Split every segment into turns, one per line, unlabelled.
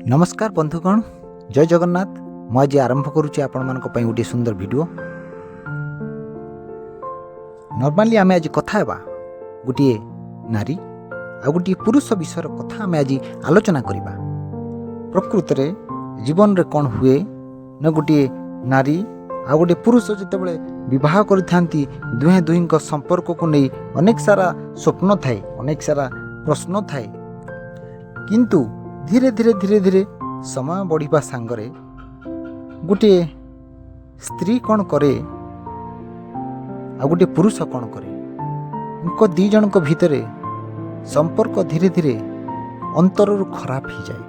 ନମସ୍କାର ବନ୍ଧୁଗଣ, ଜୟ ଜଗନ୍ନାଥ। ମୁଁ ଆଜି ଆରମ୍ଭ କରୁଛି ଆପଣମାନଙ୍କ ପାଇଁ ଗୋଟିଏ ସୁନ୍ଦର ଭିଡ଼ିଓ। ନର୍ମାଲି ଆମେ ଆଜି କଥା ହେବା ଗୋଟିଏ ନାରୀ ଆଉ ଗୋଟିଏ ପୁରୁଷ ବିଷୟର କଥା ଆମେ ଆଜି ଆଲୋଚନା କରିବା। ପ୍ରକୃତରେ ଜୀବନରେ କ'ଣ ହୁଏ ନା, ଗୋଟିଏ ନାରୀ ଆଉ ଗୋଟିଏ ପୁରୁଷ ଯେତେବେଳେ ବିବାହ କରିଥାନ୍ତି, ଦୁହେଁ ଦୁହିଁଙ୍କ ସମ୍ପର୍କକୁ ନେଇ ଅନେକ ସାରା ସ୍ୱପ୍ନ ଥାଏ, ଅନେକ ସାରା ପ୍ରଶ୍ନ ଥାଏ। କିନ୍ତୁ ଧୀରେ ଧୀରେ ଧୀରେ ଧୀରେ ସମୟ ବଢ଼ିବା ସାଙ୍ଗରେ ଗୋଟିଏ ସ୍ତ୍ରୀ କ'ଣ କରେ ଆଉ ଗୋଟିଏ ପୁରୁଷ କ'ଣ କରେ, ଙ୍କ ଦୁଇ ଜଣଙ୍କ ଭିତରେ ସମ୍ପର୍କ ଧୀରେ ଧୀରେ ଅନ୍ତରରୁ ଖରାପ ହେଇଯାଏ।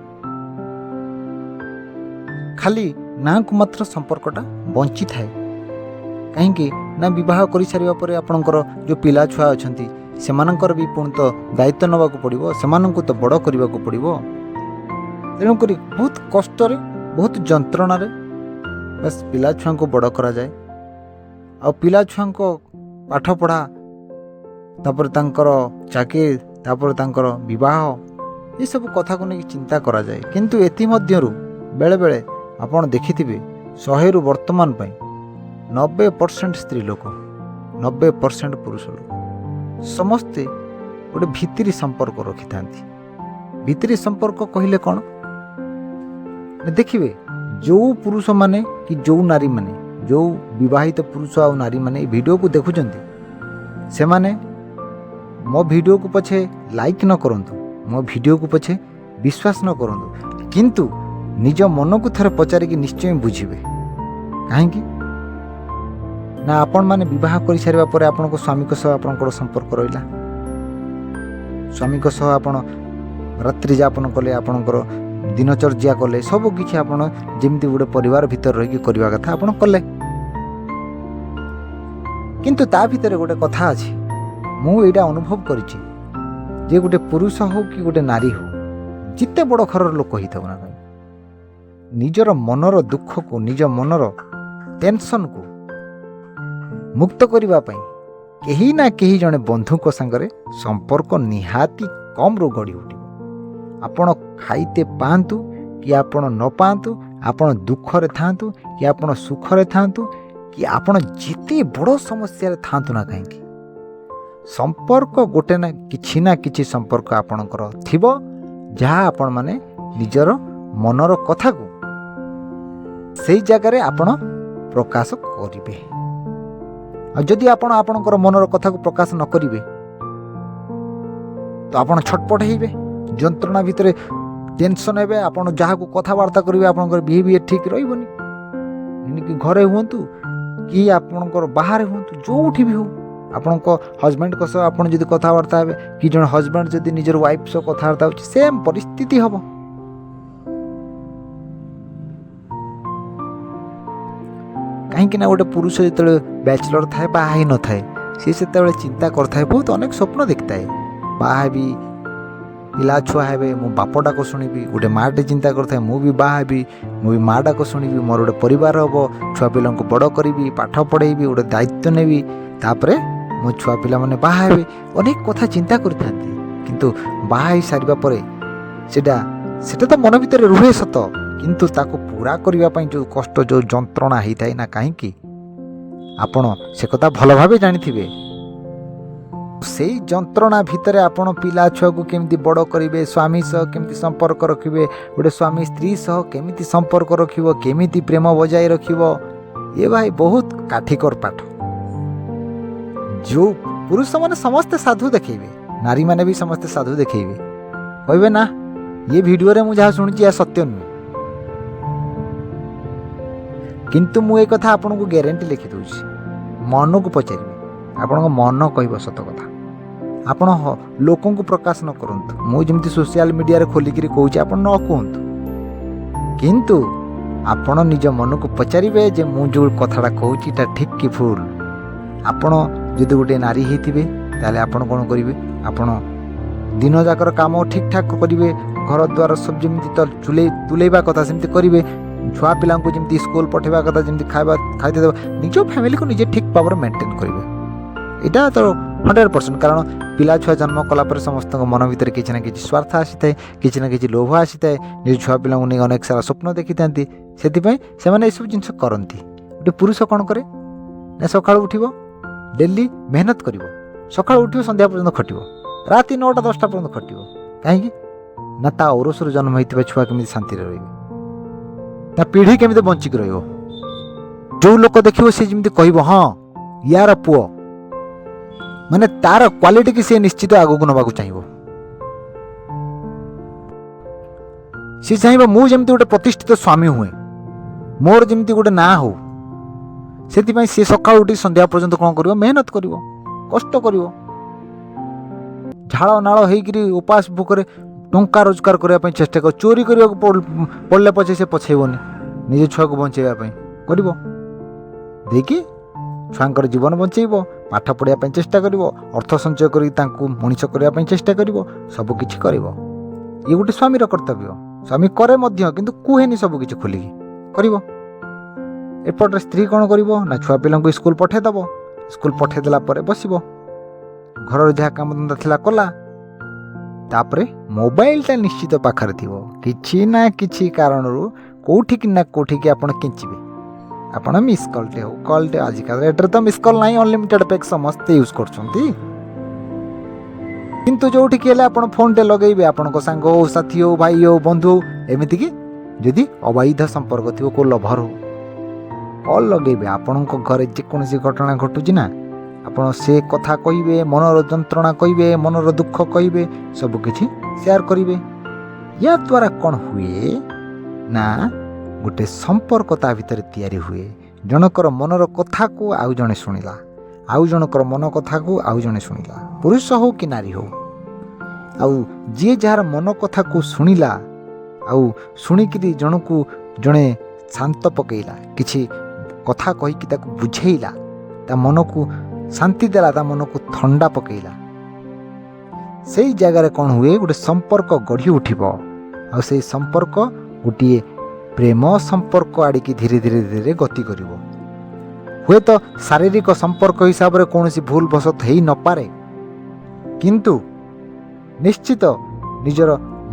ଖାଲି ନାଁକୁ ମାତ୍ର ସମ୍ପର୍କଟା ବଞ୍ଚିଥାଏ। କାହିଁକି ନା, ବିବାହ କରିସାରିବା ପରେ ଆପଣଙ୍କର ଯେଉଁ ପିଲା ଛୁଆ ଅଛନ୍ତି, ସେମାନଙ୍କର ବି ପୁଣି ତ ଦାୟିତ୍ୱ ନେବାକୁ ପଡ଼ିବ, ସେମାନଙ୍କୁ ତ ବଡ଼ କରିବାକୁ ପଡ଼ିବ। ତେଣୁକରି ବହୁତ କଷ୍ଟରେ, ବହୁତ ଯନ୍ତ୍ରଣାରେ ବାସ୍ ପିଲା ଛୁଆଙ୍କୁ ବଡ଼ କରାଯାଏ। ଆଉ ପିଲା ଛୁଆଙ୍କ ପାଠପଢ଼ା, ତାପରେ ତାଙ୍କର ଚାକିରି, ତାପରେ ତାଙ୍କର ବିବାହ, ଏସବୁ କଥାକୁ ନେଇକି ଚିନ୍ତା କରାଯାଏ। କିନ୍ତୁ ଏଥିମଧ୍ୟରୁ ବେଳେବେଳେ ଆପଣ ଦେଖିଥିବେ, 100ରୁ ବର୍ତ୍ତମାନ ପାଇଁ 90% ସ୍ତ୍ରୀ ଲୋକ, 90% ପୁରୁଷ ଲୋକ ସମସ୍ତେ ଗୋଟେ ଭିତିରି ସମ୍ପର୍କ ରଖିଥାନ୍ତି। ଭିତିରି ସମ୍ପର୍କ କହିଲେ କ'ଣ ନା, ଦେଖିବେ ଯେଉଁ ପୁରୁଷମାନେ କି ଯେଉଁ ନାରୀମାନେ, ଯେଉଁ ବିବାହିତ ପୁରୁଷ ଆଉ ନାରୀମାନେ ଏ ଭିଡ଼ିଓକୁ ଦେଖୁଛନ୍ତି, ସେମାନେ ମୋ ଭିଡ଼ିଓକୁ ପଛେ ଲାଇକ୍ ନ କରନ୍ତୁ, ମୋ ଭିଡ଼ିଓକୁ ପଛେ ବିଶ୍ୱାସ ନ କରନ୍ତୁ, କିନ୍ତୁ ନିଜ ମନକୁ ଥରେ ପଚାରିକି ନିଶ୍ଚୟ ବୁଝିବେ। କାହିଁକି ନା, ଆପଣମାନେ ବିବାହ କରିସାରିବା ପରେ ଆପଣଙ୍କ ସ୍ୱାମୀଙ୍କ ସହ ଆପଣଙ୍କର ସମ୍ପର୍କ ରହିଲା, ସ୍ୱାମୀଙ୍କ ସହ ଆପଣ ରାତ୍ରି ଯାପନ କଲେ, ଆପଣଙ୍କର ଦିନଚର୍ଯ୍ୟା କଲେ, ସବୁ କିଛି ଆପଣ ଯେମିତି ଗୋଟେ ପରିବାର ଭିତରେ ରହିକି କରିବା କଥା ଆପଣ କଲେ। କିନ୍ତୁ ତା ଭିତରେ ଗୋଟେ କଥା ଅଛି, ମୁଁ ଏଇଟା ଅନୁଭବ କରିଛି ଯେ ଗୋଟେ ପୁରୁଷ ହଉ କି ଗୋଟେ ନାରୀ ହଉ, ଯେତେ ବଡ଼ ଘରର ଲୋକ ହେଇଥାଉ ନା କାହିଁକି, ନିଜର ମନର ଦୁଃଖକୁ, ନିଜ ମନର ଟେନସନକୁ ମୁକ୍ତ କରିବା ପାଇଁ କେହି ନା କେହି ଜଣେ ବନ୍ଧୁଙ୍କ ସାଙ୍ଗରେ ସମ୍ପର୍କ ନିହାତି କମ୍ରୁ ଗଢ଼ି ଉଠିବ। ଆପଣ ଖାଇତେ ପାଆନ୍ତୁ କି ଆପଣ ନ ପାଆନ୍ତୁ, ଆପଣ ଦୁଃଖରେ ଥାଆନ୍ତୁ କି ଆପଣ ସୁଖରେ ଥାଆନ୍ତୁ, କି ଆପଣ ଯେତେ ବଡ଼ ସମସ୍ୟାରେ ଥାଆନ୍ତୁ ନା କାହିଁକି, ସମ୍ପର୍କ ଗୋଟେ ନା କିଛି ନା କିଛି ସମ୍ପର୍କ ଆପଣଙ୍କର ଥିବ, ଯାହା ଆପଣମାନେ ନିଜର ମନର କଥାକୁ ସେଇ ଜାଗାରେ ଆପଣ ପ୍ରକାଶ କରିବେ। ଆଉ ଯଦି ଆପଣ ଆପଣଙ୍କର ମନର କଥାକୁ ପ୍ରକାଶ ନ କରିବେ, ତ ଆପଣ ଛଟପଟ ହେଇବେ, ଯନ୍ତ୍ରଣା ଭିତରେ ଟେନସନ୍ ହେବେ। ଆପଣ ଯାହାକୁ କଥାବାର୍ତ୍ତା କରିବେ, ଆପଣଙ୍କର ବିହେଭିୟର ଠିକ୍ ରହିବନି। ଏଣିକି ଘରେ ହୁଅନ୍ତୁ କି ଆପଣଙ୍କର ବାହାରେ ହୁଅନ୍ତୁ, ଯେଉଁଠି ବି ହଉ, ଆପଣଙ୍କ ହଜବେଣ୍ଡଙ୍କ ସହ ଆପଣ ଯଦି କଥାବାର୍ତ୍ତା ହେବେ କି ଜଣେ ହଜବେଣ୍ଡ ଯଦି ନିଜର ୱାଇଫ୍ ସହ କଥାବାର୍ତ୍ତା ହେଉଛି, ସେମ୍ ପରିସ୍ଥିତି ହେବ। କାହିଁକି ନା, ଗୋଟେ ପୁରୁଷ ଯେତେବେଳେ ବ୍ୟାଚଲର ଥାଏ, ବାହା ହେଇନଥାଏ, ସିଏ ସେତେବେଳେ ଚିନ୍ତା କରିଥାଏ, ବହୁତ ଅନେକ ସ୍ୱପ୍ନ ଦେଖିଥାଏ, ବାହା ହେବି, ପିଲା ଛୁଆ ହେବେ, ମୁଁ ବାପ ଡାକ ଶୁଣିବି। ଗୋଟେ ମାଆଟେ ଚିନ୍ତା କରିଥାଏ, ମୁଁ ବି ବାହା ହେବି, ମୁଁ ବି ମା ଡାକ ଶୁଣିବି, ମୋର ଗୋଟେ ପରିବାର ହେବ, ଛୁଆ ପିଲାଙ୍କୁ ବଡ଼ କରିବି, ପାଠ ପଢ଼େଇବି, ଗୋଟେ ଦାୟିତ୍ୱ ନେବି, ତାପରେ ମୋ ଛୁଆ ପିଲାମାନେ ବାହା ହେବେ। ଅନେକ କଥା ଚିନ୍ତା କରିଥାନ୍ତି। କିନ୍ତୁ ବାହା ହେଇସାରିବା ପରେ ସେଟା ତ ମନ ଭିତରେ ରୁହେ ସତ, କିନ୍ତୁ ତାକୁ ପୁରା କରିବା ପାଇଁ ଯେଉଁ କଷ୍ଟ, ଯେଉଁ ଯନ୍ତ୍ରଣା ହେଇଥାଏ ନା କାହିଁକି, ଆପଣ ସେ କଥା ଭଲ ଭାବେ ଜାଣିଥିବେ। ସେଇ ଯନ୍ତ୍ରଣା ଭିତରେ ଆପଣ ପିଲା ଛୁଆକୁ କେମିତି ବଡ଼ କରିବେ, ସ୍ୱାମୀ ସହ କେମିତି ସମ୍ପର୍କ ରଖିବେ, ଗୋଟେ ସ୍ୱାମୀ ସ୍ତ୍ରୀ ସହ କେମିତି ସମ୍ପର୍କ ରଖିବ, କେମିତି ପ୍ରେମ ବଜାୟ ରଖିବ, ଏ ଭାଇ ବହୁତ କାଠିକର ପାଠ। ଯେଉଁ ପୁରୁଷମାନେ ସମସ୍ତେ ସାଧୁ ଦେଖେଇବେ, ନାରୀମାନେ ବି ସମସ୍ତେ ସାଧୁ ଦେଖେଇବେ, କହିବେ ନା ଇଏ ଭିଡ଼ିଓରେ ମୁଁ ଯାହା ଶୁଣିଛି ଏହା ସତ୍ୟ ନୁହେଁ। କିନ୍ତୁ ମୁଁ ଏ କଥା ଆପଣଙ୍କୁ ଗ୍ୟାରେଣ୍ଟି ଲେଖିଦେଉଛି, ମନକୁ ପଚାରିବେ, ଆପଣଙ୍କ ମନ କହିବ ସତ କଥା। ଆପଣ ଲୋକଙ୍କୁ ପ୍ରକାଶ ନ କରନ୍ତୁ, ମୁଁ ଯେମିତି ସୋସିଆଲ ମିଡ଼ିଆରେ ଖୋଲିକିରି କହୁଛି ଆପଣ ନ କୁହନ୍ତୁ, କିନ୍ତୁ ଆପଣ ନିଜ ମନକୁ ପଚାରିବେ ଯେ ମୁଁ ଯେଉଁ କଥାଟା କହୁଛି ଏଇଟା ଠିକ୍ କି ଭୁଲ। ଆପଣ ଯଦି ଗୋଟେ ନାରୀ ହେଇଥିବେ, ତାହେଲେ ଆପଣ କ'ଣ କରିବେ? ଆପଣ ଦିନଯାକର କାମ ଠିକ୍ ଠାକ୍ କରିବେ, ଘର ଦ୍ୱାର ସବୁ ଯେମିତି ତ ତୁଲେଇବା କଥା ସେମିତି କରିବେ, ଛୁଆ ପିଲାଙ୍କୁ ଯେମିତି ସ୍କୁଲ ପଠାଇବା କଥା, ଯେମିତି ଖାଇବା ଖାଇତେ ଦେବା, ନିଜ ଫ୍ୟାମିଲିକୁ ନିଜେ ଠିକ୍ ଭାବରେ ମେଣ୍ଟେନ୍ କରିବେ। ଏଇଟା ତ 100%। କାରଣ ପିଲା ଛୁଆ ଜନ୍ମ କଲା ପରେ ସମସ୍ତଙ୍କ ମନ ଭିତରେ କିଛି ନା କିଛି ସ୍ୱାର୍ଥ ଆସିଥାଏ, କିଛି ନା କିଛି ଲୋଭ ଆସିଥାଏ। ନିଜ ଛୁଆ ପିଲାଙ୍କୁ ନେଇ ଅନେକ ସାରା ସ୍ୱପ୍ନ ଦେଖିଥାନ୍ତି, ସେଥିପାଇଁ ସେମାନେ ଏସବୁ ଜିନିଷ କରନ୍ତି। ଗୋଟେ ପୁରୁଷ କ'ଣ କରେ ନା, ସକାଳୁ ଉଠିବ, ଡେଲି ମେହନତ କରିବ, ସକାଳୁ ଉଠିବ, ସନ୍ଧ୍ୟା ପର୍ଯ୍ୟନ୍ତ ଖଟିବ, ରାତି 9ଟା 10ଟା ପର୍ଯ୍ୟନ୍ତ ଖଟିବ। କାହିଁକି ନା ତା ଔରସରୁ ଜନ୍ମ ହୋଇଥିବା ଛୁଆ କେମିତି ଶାନ୍ତିରେ ରହିବେ, ତା ପିଢ଼ି କେମିତି ବଞ୍ଚିକି ରହିବ। ଯେଉଁ ଲୋକ ଦେଖିବ ସେ ଯେମିତି କହିବ, ହଁ ୟାର ପୁଅ, ମାନେ ତାର କ୍ୱାଲିଟିକି ସେ ନିଶ୍ଚିତ ଆଗକୁ ନେବାକୁ ଚାହିଁବ। ସେ ଚାହିଁବ ମୁଁ ଯେମିତି ଗୋଟେ ପ୍ରତିଷ୍ଠିତ ସ୍ୱାମୀ ହୁଏ, ମୋର ଯେମିତି ଗୋଟେ ନାଁ ହଉ। ସେଥିପାଇଁ ସେ ସକାଳୁ ଉଠି ସନ୍ଧ୍ୟା ପର୍ଯ୍ୟନ୍ତ କ'ଣ କରିବ? ମେହନତ କରିବ, କଷ୍ଟ କରିବ, ଝାଳ ନାଳ ହେଇକିରି ଉପାସ ଭୋକରେ ଟଙ୍କା ରୋଜଗାର କରିବା ପାଇଁ ଚେଷ୍ଟା କରିବ। ଚୋରି କରିବାକୁ ପଡ଼ିଲେ ପଛେ ସେ ପଛେଇବନି, ନିଜ ଛୁଆକୁ ବଞ୍ଚେଇବା ପାଇଁ କରିବ। ଦେଇକି ଛୁଆଙ୍କର ଜୀବନ ବଞ୍ଚେଇବ, ପାଠ ପଢ଼ିବା ପାଇଁ ଚେଷ୍ଟା କରିବ, ଅର୍ଥ ସଞ୍ଚୟ କରିକି ତାଙ୍କୁ ମଣିଷ କରିବା ପାଇଁ ଚେଷ୍ଟା କରିବ, ସବୁକିଛି କରିବ। ଇଏ ଗୋଟେ ସ୍ୱାମୀର କର୍ତ୍ତବ୍ୟ। ସ୍ୱାମୀ କରେ ମଧ୍ୟ, କିନ୍ତୁ କୁହେନି, ସବୁକିଛି ଖୋଲିକି କରିବ। ଏପଟରେ ସ୍ତ୍ରୀ କ'ଣ କରିବ ନା, ଛୁଆ ପିଲାଙ୍କୁ ସ୍କୁଲ ପଠାଇଦେବ। ସ୍କୁଲ ପଠାଇଦେଲା ପରେ ବସିବ, ଘରର ଯାହା କାମଧନ୍ଦା ଥିଲା କଲା। ତାପରେ ମୋବାଇଲଟା ନିଶ୍ଚିତ ପାଖରେ ଥିବ। କିଛି ନା କିଛି କାରଣରୁ କେଉଁଠିକି ନା କେଉଁଠିକି ଆପଣ କେଞ୍ଚିବେ। ଆପଣ ମିସ୍ କଲ୍ଟେ ହଉ, କଲ୍ଟେ, ଆଜିକାଲି ରେଟ୍ରେ ତ ମିସ୍ କଲ୍ ନାହିଁ, ଅନଲିମିଟେଡ଼ ପ୍ୟାକ୍ ସମସ୍ତେ ୟୁଜ୍ କରୁଛନ୍ତି। କିନ୍ତୁ ଯେଉଁଠିକି ହେଲେ ଆପଣ ଫୋନ୍ଟେ ଲଗେଇବେ, ଆପଣଙ୍କ ସାଙ୍ଗ ହଉ, ସାଥୀ ହଉ, ଭାଇ ହଉ, ବନ୍ଧୁ ହଉ, ଏମିତିକି ଯଦି ଅବୈଧ ସମ୍ପର୍କ ଥିବ, କେଉଁ ଲଭର ହଉ, କଲ୍ ଲଗେଇବେ। ଆପଣଙ୍କ ଘରେ ଯେକୌଣସି ଘଟଣା ଘଟୁଛି ନା, ଆପଣ ସେ କଥା କହିବେ, ମନର ଯନ୍ତ୍ରଣା କହିବେ, ମନର ଦୁଃଖ କହିବେ, ସବୁକିଛି ସେୟାର କରିବେ। ୟା ଦ୍ୱାରା କ'ଣ ହୁଏ ନା, ଗୋଟେ ସମ୍ପର୍କ ତା ଭିତରେ ତିଆରି ହୁଏ। ଜଣଙ୍କର ମନର କଥାକୁ ଆଉ ଜଣେ ଶୁଣିଲା, ଆଉ ଜଣଙ୍କର ମନ କଥାକୁ ଆଉ ଜଣେ ଶୁଣିଲା, ପୁରୁଷ ହଉ କି ନାରୀ ହଉ। ଆଉ ଯିଏ ଯାହାର ମନ କଥାକୁ ଶୁଣିଲା, ଆଉ ଶୁଣିକିରି ଜଣକୁ ଜଣେ ଶାନ୍ତ ପକେଇଲା, କିଛି କଥା କହିକି ତାକୁ ବୁଝେଇଲା, ତା ମନକୁ ଶାନ୍ତି ଦେଲା, ତା ମନକୁ ଥଣ୍ଡା ପକେଇଲା, ସେଇ ଜାଗାରେ କ'ଣ ହୁଏ? ଗୋଟେ ସମ୍ପର୍କ ଗଢ଼ି ଉଠିବ। ଆଉ ସେଇ ସମ୍ପର୍କ ଗୋଟିଏ ପ୍ରେମ ସମ୍ପର୍କ ଆଡ଼ିକି ଧୀରେ ଧୀରେ ଧୀରେ ଗତି କରିବ। ହୁଏତ ଶାରୀରିକ ସମ୍ପର୍କ ହିସାବରେ କୌଣସି ଭୁଲ ବଶତ ହେଇନପାରେ, କିନ୍ତୁ ନିଶ୍ଚିତ ନିଜର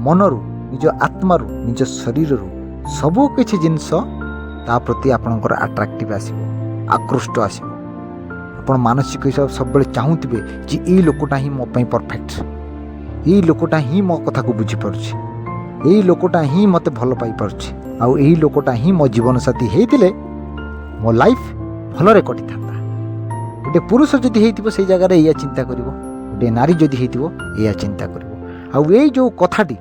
ମନରୁ, ନିଜ ଆତ୍ମାରୁ, ନିଜ ଶରୀରରୁ ସବୁ କିଛି ଜିନିଷ ତା ପ୍ରତି ଆପଣଙ୍କର ଆଟ୍ରାକ୍ଟିଭ୍ ଆସିବ, ଆକୃଷ୍ଟ ଆସିବ। ଆପଣ ମାନସିକ ହିସାବ ସବୁବେଳେ ଚାହୁଁଥିବେ ଯେ ଏଇ ଲୋକଟା ହିଁ ମୋ ପାଇଁ ପରଫେକ୍ଟ, ଏଇ ଲୋକଟା ହିଁ ମୋ କଥାକୁ ବୁଝିପାରୁଛି, ଏଇ ଲୋକଟା ହିଁ ମୋତେ ଭଲ ପାଇପାରୁଛି, ଆଉ ଏଇ ଲୋକଟା ହିଁ ମୋ ଜୀବନସାଥୀ ହେଇଥିଲେ ମୋ ଲାଇଫ୍ ଭଲରେ କଟିଥାନ୍ତା। ଗୋଟେ ପୁରୁଷ ଯଦି ହେଇଥିବ ସେଇ ଜାଗାରେ ଏଇଆ ଚିନ୍ତା କରିବ, ଗୋଟିଏ ନାରୀ ଯଦି ହେଇଥିବ ଏଇଆ ଚିନ୍ତା କରିବ। ଆଉ ଏଇ ଯେଉଁ କଥାଟି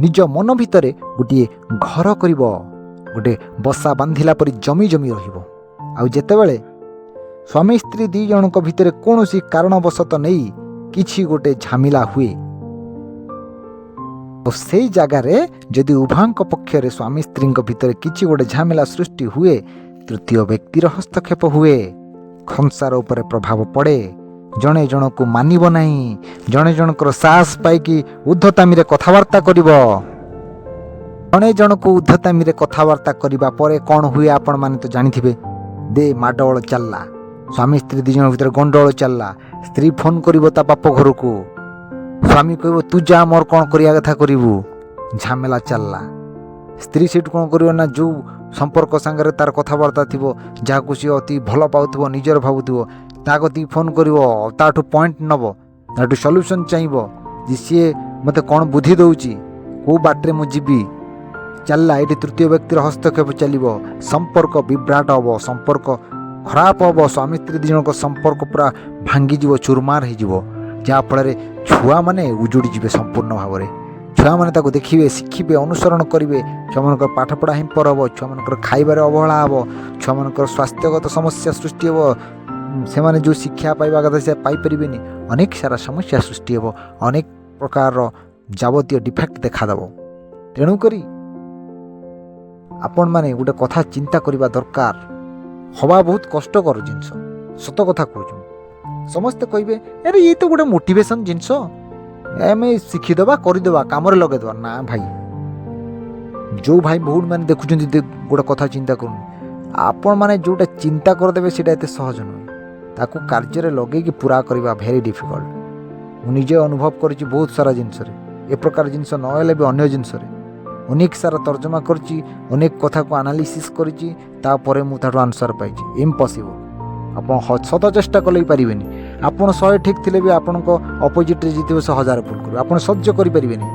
ନିଜ ମନ ଭିତରେ ଗୋଟିଏ ଘର କରିବ, ଗୋଟେ ବସା ବାନ୍ଧିଲା ପରି ଜମି ଜମି ରହିବ। ଆଉ ଯେତେବେଳେ ସ୍ୱାମୀ ସ୍ତ୍ରୀ ଦୁଇ ଜଣଙ୍କ ଭିତରେ କୌଣସି କାରଣବଶତ ନେଇ କିଛି ଗୋଟେ ଝାମିଲା ହୁଏ, ଆଉ ସେଇ ଜାଗାରେ ଯଦି ଉଭୟଙ୍କ ପକ୍ଷରେ ସ୍ୱାମୀ ସ୍ତ୍ରୀଙ୍କ ଭିତରେ କିଛି ଗୋଟେ ଝାମେଲା ସୃଷ୍ଟି ହୁଏ, ତୃତୀୟ ବ୍ୟକ୍ତିର ହସ୍ତକ୍ଷେପ ହୁଏ, ସଂସାର ଉପରେ ପ୍ରଭାବ ପଡ଼େ। ଜଣେ ଜଣକୁ ମାନିବ ନାହିଁ, ଜଣେ ଜଣଙ୍କର ସାହସ ପାଇକି ଉଦ୍ଧତାମିରେ କଥାବାର୍ତ୍ତା କରିବ। ଜଣେ ଜଣକୁ ଉଦ୍ଧତାମିରେ କଥାବାର୍ତ୍ତା କରିବା ପରେ କ'ଣ ହୁଏ ଆପଣମାନେ ତ ଜାଣିଥିବେ। ଦେ ମାଡ଼ଗୋଳ ଚାଲିଲା, ସ୍ୱାମୀ ସ୍ତ୍ରୀ ଦୁଇ ଜଣ ଭିତରେ ଗଣ୍ଡଗୋଳ ଚାଲିଲା। ସ୍ତ୍ରୀ ଫୋନ୍ କରିବ ତା ବାପ ଘରକୁ, ସ୍ୱାମୀ କହିବ ତୁ ଯା, ମୋର କ'ଣ କରିବା କଥା କରିବୁ। ଝାମେଲା ଚାଲିଲା। ସ୍ତ୍ରୀ ସେଇଠୁ କ'ଣ କରିବ ନା, ଯେଉଁ ସମ୍ପର୍କ ସାଙ୍ଗରେ ତାର କଥାବାର୍ତ୍ତା ଥିବ, ଯାହାକୁ ସିଏ ଅତି ଭଲ ପାଉଥିବ, ନିଜର ଭାବୁଥିବ, ତା କତିକି ଫୋନ୍ କରିବ, ତାଠୁ ପଏଣ୍ଟ ନେବ, ତାଠୁ ସଲ୍ୟୁସନ୍ ଚାହିଁବ ଯେ ସିଏ ମୋତେ କ'ଣ ବୁଦ୍ଧି ଦେଉଛି, କେଉଁ ବାଟରେ ମୁଁ ଯିବି। ଚାଲିଲା, ଏଠି ତୃତୀୟ ବ୍ୟକ୍ତିର ହସ୍ତକ୍ଷେପ ଚାଲିବ, ସମ୍ପର୍କ ବିଭ୍ରାଟ ହେବ, ସମ୍ପର୍କ ଖରାପ ହେବ, ସ୍ୱାମୀ ସ୍ତ୍ରୀ ଦୁଇ ଜଣଙ୍କ ସମ୍ପର୍କ ପୁରା ଭାଙ୍ଗିଯିବ, ଚୁରମାର ହେଇଯିବ, ଯାହାଫଳରେ ଛୁଆମାନେ ଉଜୁଡ଼ି ଯିବେ ସମ୍ପୂର୍ଣ୍ଣ ଭାବରେ। ଛୁଆମାନେ ତାକୁ ଦେଖିବେ, ଶିଖିବେ, ଅନୁସରଣ କରିବେ। ଛୁଆମାନଙ୍କର ପାଠପଢ଼ା ହିମ୍ପର ହେବ, ଛୁଆମାନଙ୍କର ଖାଇବାରେ ଅବହେଳା ହେବ, ଛୁଆମାନଙ୍କର ସ୍ୱାସ୍ଥ୍ୟଗତ ସମସ୍ୟା ସୃଷ୍ଟି ହେବ, ସେମାନେ ଯେଉଁ ଶିକ୍ଷା ପାଇବା କଥା ସେ ପାଇପାରିବେନି, ଅନେକ ସାରା ସମସ୍ୟା ସୃଷ୍ଟି ହେବ, ଅନେକ ପ୍ରକାରର ଯାବତୀୟ ଡିଫେକ୍ଟ ଦେଖାଦେବ। ତେଣୁକରି ଆପଣମାନେ ଗୋଟେ କଥା ଚିନ୍ତା କରିବା ଦରକାର। ହବା ବହୁତ କଷ୍ଟକର ଜିନିଷ, ସତ କଥା କହୁଛୁ। ସମସ୍ତେ କହିବେ, ଆରେ ଇଏ ତ ଗୋଟେ ମୋଟିଭେସନ୍ ଜିନିଷ, ଆମେ ଶିଖିଦେବା, କରିଦେବା, କାମରେ ଲଗେଇଦେବା। ନା ଭାଇ, ଯେଉଁ ଭାଇ ଭଉଣୀମାନେ ଦେଖୁଛନ୍ତି, ଗୋଟେ କଥା ଚିନ୍ତା କରୁନ୍। ଆପଣମାନେ ଯେଉଁଟା ଚିନ୍ତା କରିଦେବେ ସେଇଟା ଏତେ ସହଜ ନୁହେଁ। ତାକୁ କାର୍ଯ୍ୟରେ ଲଗେଇକି ପୁରା କରିବା ଭେରି ଡିଫିକଲ୍ଟ। ମୁଁ ନିଜେ ଅନୁଭବ କରିଛି ବହୁତ ସାରା ଜିନିଷରେ, ଏ ପ୍ରକାର ଜିନିଷ ନହେଲେ ବି ଅନ୍ୟ ଜିନିଷରେ ଅନେକ ସାରା ତର୍ଜମା କରିଛି, ଅନେକ କଥାକୁ ଆନାଲିସିସ୍ କରିଛି, ତାପରେ ମୁଁ ତାଠୁ ଆନ୍ସର୍ ପାଇଛି। ଇମ୍ପସିବଲ୍। ଆପଣ ଶତ ଚେଷ୍ଟା କଲେ ବି ପାରିବେନି। ଆପଣ 100 ଠିକ୍ ଥିଲେ ବି ଆପଣଙ୍କ ଅପୋଜିଟ୍ରେ ଜିତିବ ସେ 1000 ଭୁଲ କରିବ, ଆପଣ ସହ୍ୟ କରିପାରିବେନି।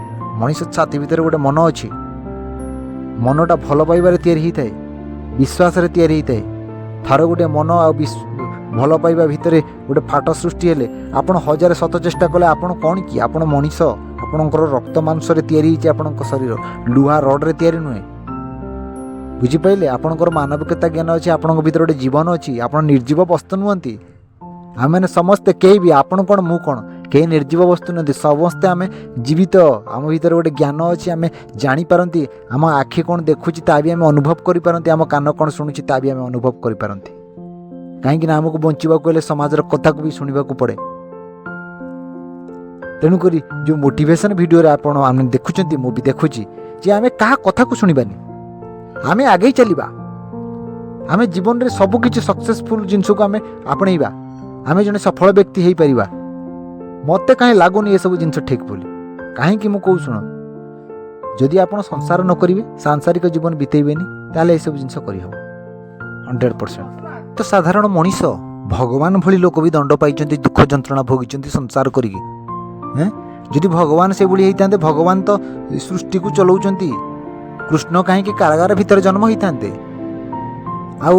ମଣିଷ ଛାତି ଭିତରେ ଗୋଟେ ମନ ଅଛି। ମନଟା ଭଲ ପାଇବାରେ ତିଆରି ହେଇଥାଏ, ବିଶ୍ୱାସରେ ତିଆରି ହେଇଥାଏ। ଥରେ ଗୋଟେ ମନ ଆଉ ଭଲ ପାଇବା ଭିତରେ ଗୋଟେ ଫାଟ ସୃଷ୍ଟି ହେଲେ ଆପଣ 1000 ଶତ ଚେଷ୍ଟା କଲେ ଆପଣ କ'ଣ କି, ଆପଣ ମଣିଷ, ଆପଣଙ୍କର ରକ୍ତ ମାଂସରେ ତିଆରି ହେଇଛି ଆପଣଙ୍କ ଶରୀର, ଲୁହା ରଡ଼ରେ ତିଆରି ନୁହେଁ। ବୁଝିପାରିଲେ? ଆପଣଙ୍କର ମାନବିକତା ଜ୍ଞାନ ଅଛି, ଆପଣଙ୍କ ଭିତରେ ଗୋଟେ ଜୀବନ ଅଛି, ଆପଣ ନିର୍ଜୀବ ବସ୍ତୁ ନୁହନ୍ତି। ଆମେମାନେ ସମସ୍ତେ, କେହି ବି, ଆପଣ କ'ଣ ମୁଁ କ'ଣ, କେହି ନିର୍ଜୀବ ବସ୍ତୁ ନୁହନ୍ତି। ସମସ୍ତେ ଆମେ ଜୀବିତ। ଆମ ଭିତରେ ଗୋଟେ ଜ୍ଞାନ ଅଛି, ଆମେ ଜାଣିପାରନ୍ତି। ଆମ ଆଖି କ'ଣ ଦେଖୁଛି ତା ବି ଆମେ ଅନୁଭବ କରିପାରନ୍ତି, ଆମ କାନ କ'ଣ ଶୁଣୁଛି ତା ବି ଆମେ ଅନୁଭବ କରିପାରନ୍ତି। କାହିଁକିନା ଆମକୁ ବଞ୍ଚିବାକୁ ହେଲେ ସମାଜର କଥାକୁ ବି ଶୁଣିବାକୁ ପଡ଼େ। ତେଣୁକରି ଯେଉଁ ମୋଟିଭେସନ୍ ଭିଡ଼ିଓରେ ଆପଣ ଆମେ ଦେଖୁଛନ୍ତି, ମୁଁ ବି ଦେଖୁଛି ଯେ ଆମେ କାହା କଥାକୁ ଶୁଣିବାନି, ଆମେ ଆଗେଇ ଚାଲିବା, ଆମେ ଜୀବନରେ ସବୁକିଛି ସକ୍ସେସଫୁଲ୍ ଜିନିଷକୁ ଆମେ ଆପଣେଇବା, ଆମେ ଜଣେ ସଫଳ ବ୍ୟକ୍ତି ହେଇପାରିବା। ମୋତେ କାହିଁ ଲାଗୁନି ଏସବୁ ଜିନିଷ ଠିକ୍ ବୋଲି। କାହିଁକି ମୁଁ କହୁ ଶୁଣ, ଯଦି ଆପଣ ସଂସାର ନ କରିବେ, ସାଂସାରିକ ଜୀବନ ବିତେଇବେନି, ତାହେଲେ ଏସବୁ ଜିନିଷ କରିହେବ 100%। ତ ସାଧାରଣ ମଣିଷ, ଭଗବାନ ଭଳି ଲୋକ ବି ଦଣ୍ଡ ପାଇଛନ୍ତି, ଦୁଃଖ ଯନ୍ତ୍ରଣା ଭୋଗିଛନ୍ତି ସଂସାର କରିକି। ହେଁ, ଯଦି ଭଗବାନ ସେଭଳି ହେଇଥାନ୍ତେ, ଭଗବାନ ତ ସୃଷ୍ଟିକୁ ଚଲାଉଛନ୍ତି, କୃଷ୍ଣ କାହିଁକି କାରାଗାର ଭିତରେ ଜନ୍ମ ହେଇଥାନ୍ତେ? ଆଉ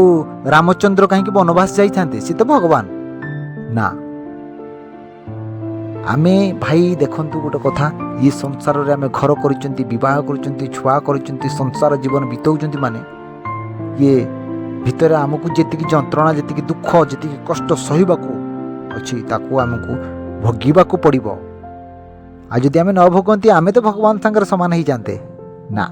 ରାମଚନ୍ଦ୍ର କାହିଁକି ବନବାସ ଯାଇଥାନ୍ତେ? ସେ ତ ଭଗବାନ ନା। ଆମେ ଭାଇ ଦେଖନ୍ତୁ ଗୋଟେ କଥା, ଇଏ ସଂସାରରେ ଆମେ ଘର କରିଛନ୍ତି, ବିବାହ କରୁଛନ୍ତି, ଛୁଆ କରିଛନ୍ତି, ସଂସାର ଜୀବନ ବିତାଉଛନ୍ତି, ମାନେ ଇଏ ଭିତରେ ଆମକୁ ଯେତିକି ଯନ୍ତ୍ରଣା, ଯେତିକି ଦୁଃଖ, ଯେତିକି କଷ୍ଟ ସହିବାକୁ ଅଛି, ତାକୁ ଆମକୁ ଭୋଗିବାକୁ ପଡ଼ିବ। ଆଉ ଯଦି ଆମେ ନ ଭୋଗନ୍ତି, ଆମେ ତ ଭଗବାନ ସାଙ୍ଗରେ ସମାନ ହେଇଯାନ୍ତେ ନା।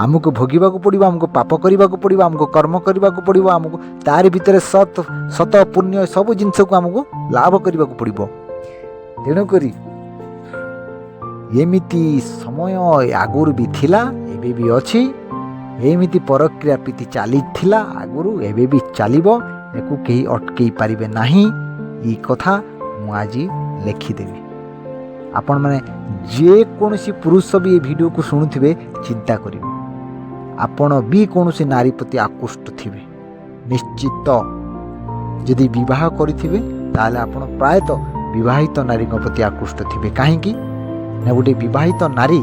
ଆମକୁ ଭୋଗିବାକୁ ପଡ଼ିବ, ଆମକୁ ପାପ କରିବାକୁ ପଡ଼ିବ, ଆମକୁ କର୍ମ କରିବାକୁ ପଡ଼ିବ, ଆମକୁ ତାରି ଭିତରେ ସତ ସତ ପୁଣ୍ୟ ସବୁ ଜିନିଷକୁ ଆମକୁ ଲାଭ କରିବାକୁ ପଡ଼ିବ। ତେଣୁକରି ଏମିତି ସମୟ ଆଗରୁ ବି ଥିଲା, ଏବେ ବି ଅଛି। ଏମିତି ପରକ୍ରିୟା ପ୍ରୀତି ଚାଲିଥିଲା ଆଗରୁ, ଏବେ ବି ଚାଲିବ। ୟାକୁ କେହି ଅଟକେଇ ପାରିବେ ନାହିଁ। ଏଇ କଥା ମୁଁ ଆଜି ଲେଖିଦେବି। ଆପଣମାନେ ଯେକୌଣସି ପୁରୁଷ ବି ଏ ଭିଡ଼ିଓକୁ ଶୁଣୁଥିବେ, ଚିନ୍ତା କରିବେ, ଆପଣ ବି କୌଣସି ନାରୀ ପ୍ରତି ଆକୃଷ୍ଟ ଥିବେ ନିଶ୍ଚିତ। ଯଦି ବିବାହ କରିଥିବେ, ତାହେଲେ ଆପଣ ପ୍ରାୟତଃ ବିବାହିତ ନାରୀଙ୍କ ପ୍ରତି ଆକୃଷ୍ଟ ଥିବେ। କାହିଁକି ନା ଗୋଟେ ବିବାହିତ ନାରୀ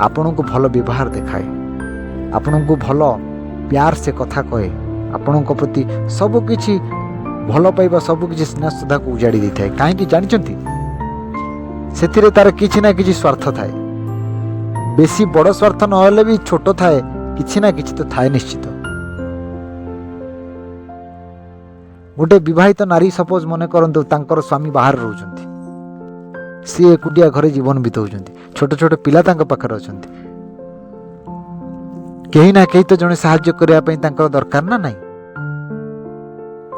ଆପଣଙ୍କୁ ଭଲ ବ୍ୟବହାର ଦେଖାଏ, ଆପଣଙ୍କୁ ଭଲ ପ୍ୟାର ସେ କଥା କହେ, ଆପଣଙ୍କ ପ୍ରତି ସବୁକିଛି ଭଲ ପାଇବା, ସବୁକିଛି ସ୍ନେହ ଶ୍ରଦ୍ଧାକୁ ଉଜାଡ଼ି ଦେଇଥାଏ। କାହିଁକି ଜାଣିଛନ୍ତି? ସେଥିରେ ତାର କିଛି ନା କିଛି ସ୍ୱାର୍ଥ ଥାଏ। ବେଶୀ ବଡ଼ ସ୍ୱାର୍ଥ ନହେଲେ ବି ଛୋଟ ଥାଏ, କିଛି ନା କିଛି ତ ଥାଏ ନିଶ୍ଚିତ। ଗୋଟେ ବିବାହିତ ନାରୀ ସପୋଜ ମନେ କରନ୍ତୁ ତାଙ୍କର ସ୍ୱାମୀ ବାହାରେ ରହୁଛନ୍ତି, ସିଏ ଏକୁଟିଆ ଘରେ ଜୀବନ ବିତାଉଛନ୍ତି, ଛୋଟ ଛୋଟ ପିଲା ତାଙ୍କ ପାଖରେ ଅଛନ୍ତି, କେହି ନା କେହି ତ ଜଣେ ସାହାଯ୍ୟ କରିବା ପାଇଁ ତାଙ୍କର ଦରକାର ନା ନାହିଁ?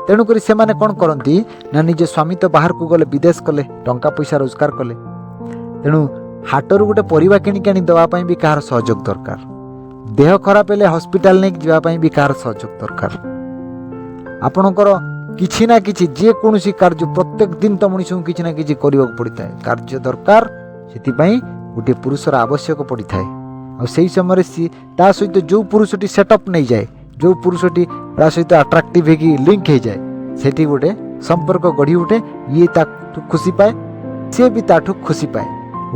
ତେଣୁକରି ସେମାନେ କ'ଣ କରନ୍ତି ନା, ନିଜ ସ୍ୱାମୀ ତ ବାହାରକୁ ଗଲେ, ବିଦେଶ କଲେ, ଟଙ୍କା ପଇସା ରୋଜଗାର କଲେ, ତେଣୁ ହାଟରୁ ଗୋଟେ ପରିବା କିଣିକି ଆଣି ଦେବା ପାଇଁ ବି କାହାର ସହଯୋଗ ଦରକାର, ଦେହ ଖରାପ ହେଲେ ହସ୍ପିଟାଲ ନେଇକି ଯିବା ପାଇଁ ବି କାହାର ସହଯୋଗ ଦରକାର। ଆପଣଙ୍କର କିଛି ନା କିଛି ଯେକୌଣସି କାର୍ଯ୍ୟ ପ୍ରତ୍ୟେକ ଦିନ ତ ମଣିଷଙ୍କୁ କିଛି ନା କିଛି କରିବାକୁ ପଡ଼ିଥାଏ, କାର୍ଯ୍ୟ ଦରକାର। ସେଥିପାଇଁ ଗୋଟିଏ ପୁରୁଷର ଆବଶ୍ୟକ ପଡ଼ିଥାଏ। ଆଉ ସେଇ ସମୟରେ ସିଏ ତା ସହିତ ଯେଉଁ ପୁରୁଷଟି ସେଟଅପ୍ ନେଇଯାଏ, ଯେଉଁ ପୁରୁଷଟି ତା ସହିତ ଆଟ୍ରାକ୍ଟିଭ୍ ହେଇକି ଲିଙ୍କ ହେଇଯାଏ, ସେଠି ଗୋଟେ ସମ୍ପର୍କ ଗଢ଼ି ଉଠେ। ଇଏ ତାଠୁ ଖୁସି ପାଏ, ସିଏ ବି ତାଠୁ ଖୁସି ପାଏ,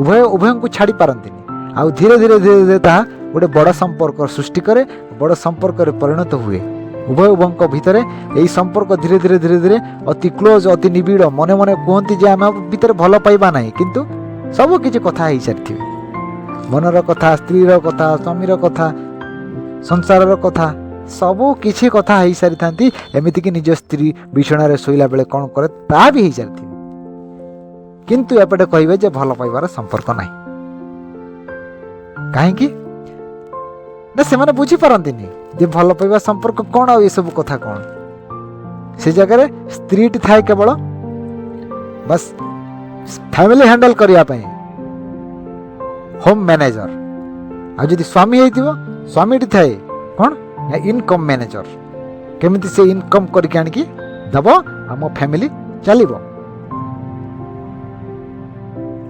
ଉଭୟ ଉଭୟଙ୍କୁ ଛାଡ଼ି ପାରନ୍ତିନି। ଆଉ ଧୀରେ ଧୀରେ ଧୀରେ ଧୀରେ ତାହା ଗୋଟେ ବଡ଼ ସମ୍ପର୍କ ସୃଷ୍ଟି କରେ, ବଡ଼ ସମ୍ପର୍କରେ ପରିଣତ ହୁଏ। ଉଭୟ ଉଭୟଙ୍କ ଭିତରେ ଏହି ସମ୍ପର୍କ ଧୀରେ ଧୀରେ ଧୀରେ ଧୀରେ ଅତି କ୍ଲୋଜ୍, ଅତି ନିବିଡ଼। ମନେ ମନେ କୁହନ୍ତି ଯେ ଆମ ଭିତରେ ଭଲ ପାଇବା ନାହିଁ, କିନ୍ତୁ ସବୁ କିଛି କଥା ହେଇସାରିଥିବେ। ମନର କଥା, ସ୍ତ୍ରୀର କଥା, ସ୍ୱାମୀର କଥା, ସଂସାରର କଥା, ସବୁ କିଛି କଥା ହେଇସାରିଥାନ୍ତି। ଏମିତିକି ନିଜ ସ୍ତ୍ରୀ ବିଛଣାରେ ଶୋଇଲା ବେଳେ କ'ଣ କରେ ତାହା ବି ହେଇସାରିଥିବେ, କିନ୍ତୁ ଏପଟେ କହିବେ ଯେ ଭଲ ପାଇବାର ସମ୍ପର୍କ ନାହିଁ। କାହିଁକି ନା ସେମାନେ ବୁଝିପାରନ୍ତିନି ଯେ ଭଲ ପାଇବା ସମ୍ପର୍କ କ'ଣ ଆଉ ଏସବୁ କଥା କ'ଣ। ସେ ଜାଗାରେ ସ୍ତ୍ରୀଟି ଥାଏ କେବଳ ବାସ୍ ଫ୍ୟାମିଲି ହ୍ୟାଣ୍ଡେଲ୍ କରିବା ପାଇଁ, ହୋମ୍ ମ୍ୟାନେଜର। ଆଉ ଯଦି ସ୍ୱାମୀ ହେଇଥିବ, ସ୍ୱାମୀଟି ଥାଏ କ'ଣ ନା ଇନକମ୍ ମ୍ୟାନେଜର, କେମିତି ସେ ଇନକମ୍ କରିକି ଆଣିକି ଦେବ ଆଉ ମୋ ଫ୍ୟାମିଲି ଚାଲିବ।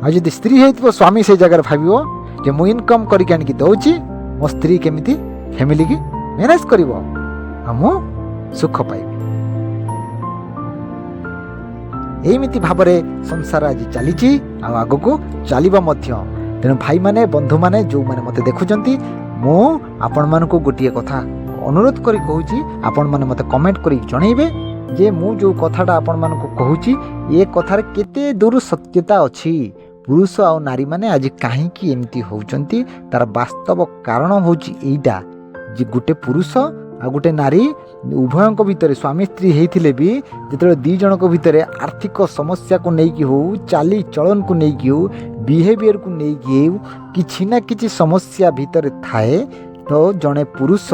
ଆଉ ଯଦି ସ୍ତ୍ରୀ ହେଇଥିବ, ସ୍ୱାମୀ ସେଇ ଜାଗାରେ ଭାବିବ ଯେ ମୁଁ ଇନକମ୍ କରିକି ଆଣିକି ଦେଉଛି, ମୋ ସ୍ତ୍ରୀ କେମିତି ଫ୍ୟାମିଲିକି ମ୍ୟାନେଜ୍ କରିବ ଆଉ ମୁଁ ସୁଖ ପାଇବି। ଏମିତି ଭାବରେ ସଂସାର ଆଜି ଚାଲିଛି ଆଉ ଆଗକୁ ଚାଲିବ ମଧ୍ୟ। ତେଣୁ ଭାଇମାନେ, ବନ୍ଧୁମାନେ, ଯେଉଁମାନେ ମୋତେ ଦେଖୁଛନ୍ତି, ମୁଁ ଆପଣମାନଙ୍କୁ ଗୋଟିଏ କଥା ଅନୁରୋଧ କରି କହୁଛି, ଆପଣମାନେ ମୋତେ କମେଣ୍ଟ କରି ଜଣେଇବେ ଯେ ମୁଁ ଯେଉଁ କଥାଟା ଆପଣମାନଙ୍କୁ କହୁଛି, ଏ କଥାରେ କେତେ ଦୂର ସତ୍ୟତା ଅଛି। ପୁରୁଷ ଆଉ ନାରୀମାନେ ଆଜି କାହିଁକି ଏମିତି ହେଉଛନ୍ତି, ତା'ର ବାସ୍ତବ କାରଣ ହେଉଛି ଏଇଟା ଯେ ଗୋଟେ ପୁରୁଷ ଆଉ ଗୋଟେ ନାରୀ ଉଭୟଙ୍କ ଭିତରେ ସ୍ୱାମୀ ସ୍ତ୍ରୀ ହେଇଥିଲେ ବି ଯେତେବେଳେ ଦୁଇ ଜଣଙ୍କ ଭିତରେ ଆର୍ଥିକ ସମସ୍ୟାକୁ ନେଇକି ହେଉ, ଚାଲିଚଳନକୁ ନେଇକି ହେଉ, ବିହେଭିଅରକୁ ନେଇକି ହେଉ, କିଛି ନା କିଛି ସମସ୍ୟା ଭିତରେ ଥାଏ, ତ ଜଣେ ପୁରୁଷ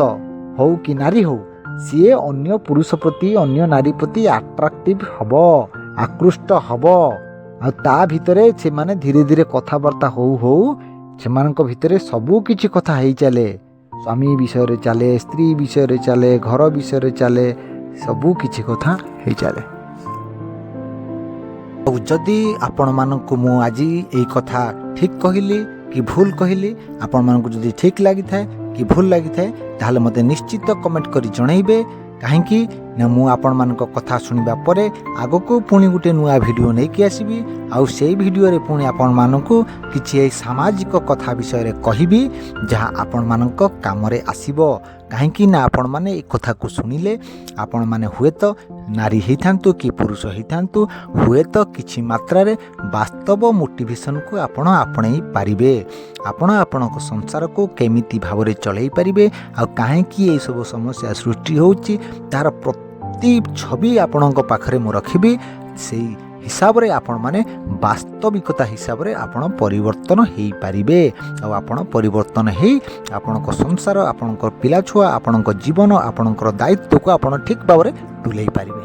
ହେଉ କି ନାରୀ ହେଉ, ସିଏ ଅନ୍ୟ ପୁରୁଷ ପ୍ରତି, ଅନ୍ୟ ନାରୀ ପ୍ରତି ଆଟ୍ରାକ୍ଟିଭ୍ ହେବ, ଆକୃଷ୍ଟ ହେବ। ଆଉ ତା ଭିତରେ ସେମାନେ ଧୀରେ ଧୀରେ କଥାବାର୍ତ୍ତା ହଉ ହଉ ସେମାନଙ୍କ ଭିତରେ ସବୁ କିଛି କଥା ହେଇ ଚାଲେ। ସ୍ୱାମୀ ବିଷୟରେ ଚାଲେ, ସ୍ତ୍ରୀ ବିଷୟରେ ଚାଲେ, ଘର ବିଷୟରେ ଚାଲେ, ସବୁ କିଛି କଥା ହେଇ ଚାଲେ। ଆଉ ଯଦି ଆପଣମାନଙ୍କୁ ମୁଁ ଆଜି ଏଇ କଥା ଠିକ୍ କହିଲି କି ଭୁଲ କହିଲି, ଆପଣମାନଙ୍କୁ ଯଦି ଠିକ୍ ଲାଗିଥାଏ କି ଭୁଲ ଲାଗିଥାଏ, ତାହେଲେ ମୋତେ ନିଶ୍ଚିତ କମେଣ୍ଟ କରି ଜଣାଇବେ। କାହିଁକି ନା ମୁଁ ଆପଣମାନଙ୍କ କଥା ଶୁଣିବା ପରେ ଆଗକୁ ପୁଣି ଗୋଟେ ନୂଆ ଭିଡ଼ିଓ ନେଇକି ଆସିବି, ଆଉ ସେଇ ଭିଡ଼ିଓରେ ପୁଣି ଆପଣମାନଙ୍କୁ କିଛି ଏଇ ସାମାଜିକ କଥା ବିଷୟରେ କହିବି, ଯାହା ଆପଣମାନଙ୍କ କାମରେ ଆସିବ। କାହିଁକି ନା ଆପଣମାନେ ଏ କଥାକୁ ଶୁଣିଲେ ଆପଣମାନେ ହୁଏତ ନାରୀ ହେଇଥାନ୍ତୁ କି ପୁରୁଷ ହେଇଥାନ୍ତୁ, ହୁଏତ କିଛି ମାତ୍ରାରେ ବାସ୍ତବ ମୋଟିଭେସନକୁ ଆପଣ ଆପଣେଇ ପାରିବେ। ଆପଣ ଆପଣଙ୍କ ସଂସାରକୁ କେମିତି ଭାବରେ ଚଳାଇ ପାରିବେ ଆଉ କାହିଁକି ଏଇସବୁ ସମସ୍ୟା ସୃଷ୍ଟି ହେଉଛି, ତା'ର ପ୍ରତି ଛବି ଆପଣଙ୍କ ପାଖରେ ମୁଁ ରଖିବି। ସେଇ ହିସାବରେ ଆପଣମାନେ ବାସ୍ତବିକତା ହିସାବରେ ଆପଣ ପରିବର୍ତ୍ତନ ହେଇପାରିବେ, ଆଉ ଆପଣ ପରିବର୍ତ୍ତନ ହେଇ ଆପଣଙ୍କ ସଂସାର, ଆପଣଙ୍କ ପିଲାଛୁଆ, ଆପଣଙ୍କ ଜୀବନ, ଆପଣଙ୍କର ଦାୟିତ୍ୱକୁ ଆପଣ ଠିକ୍ ଭାବରେ ତୁଲେଇ ପାରିବେ।